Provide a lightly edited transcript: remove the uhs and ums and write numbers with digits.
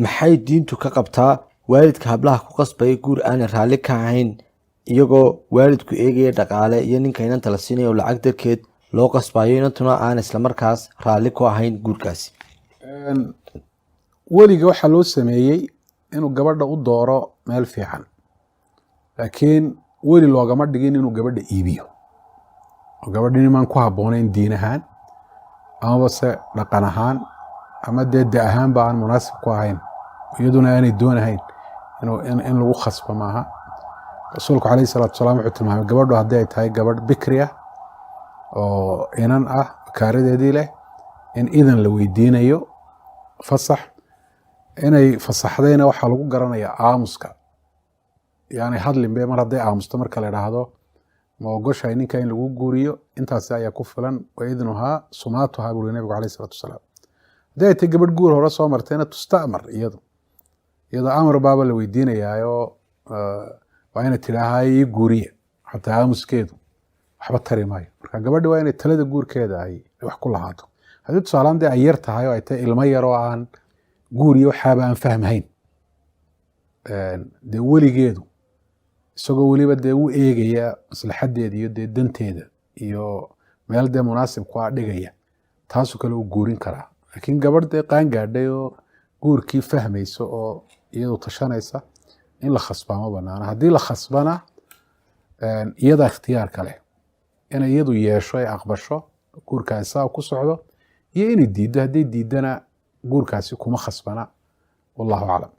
Maxay diintu ka qabtaa waalidka hablaha ku qasbaya guur aanay raalli ka ahayn, iyagoo waalidku eegaya dhaqaale iyo ninka inanta la siinayo lacag darkeed loo qasbayo, inantuna aan islamarkaas raalli ku ahayn guurkaasi? Weliga waxaa loo sameeyey inuu gabadha u dooro meel fiican, laakiin weli loogama dhigin inuu gabadha iibiyo oo gabadha nimaan ku habboonayn diin ahaan amaba se dhaqan ahaan ama dee da ahaanba aan munaasib ku ahayn, iyaduna aanay doonahayn, in lagu khasbo maaha. Rasuulku calayhi salaatu wasalaam wuxuu tilmaamay gabadhu haddii ay tahay gabadh bikri ah oo inan ah, bakaaradeedii leh, in idan la weydiinayo, fasax. Inay fasaxdayna waxaa lagu garanayaa aamuska, yaani hadlinbe. Mar hadday aamusto marka la idhaahdo, "Ma ogoshahay ninka in lagu guuriyo?" intaasi ayaa ku filan. Wa idnuhaa sumaatuhaa, buri nabigu calayhi salaatu wasalaam. Haddii ay tahay gabadh guur hore soo martayna, tusta'mar iyadu, iyadoo amar baaba la weydiinayaayoo waa inay tidhaahaa, "Ii guuriya." Xataa aamuskeedu waxba tari maayo. Marka gabadhi waa inay talada guurkeeda ay wax ku lahaato. Haddii tusaalaan dee ay yar tahay oo ay tahay ilmo yar oo aan guur iyo waxaaba aan fahmahayn, dee weligeedu isagoo weliba dee u eegaya maslaxadeeda iyo dee danteeda iyo meel dee munaasib ku ah dhigaya, taasoo kale uu guurin karaa. Laakiin gabadh dee qaan gaadhay oo guurkii fahmaysa oo iyadu tashanaysa in la khasbaa ma banaana. Haddii la khasbana, iyadaa ikhtiyaarka leh inay iyadu yeesho ay aqbasho guurkaasi saa ku socdo iyo inay diiddo. Hadday diiddana, guurkaasi kuma khasbana. Wallahu aclam.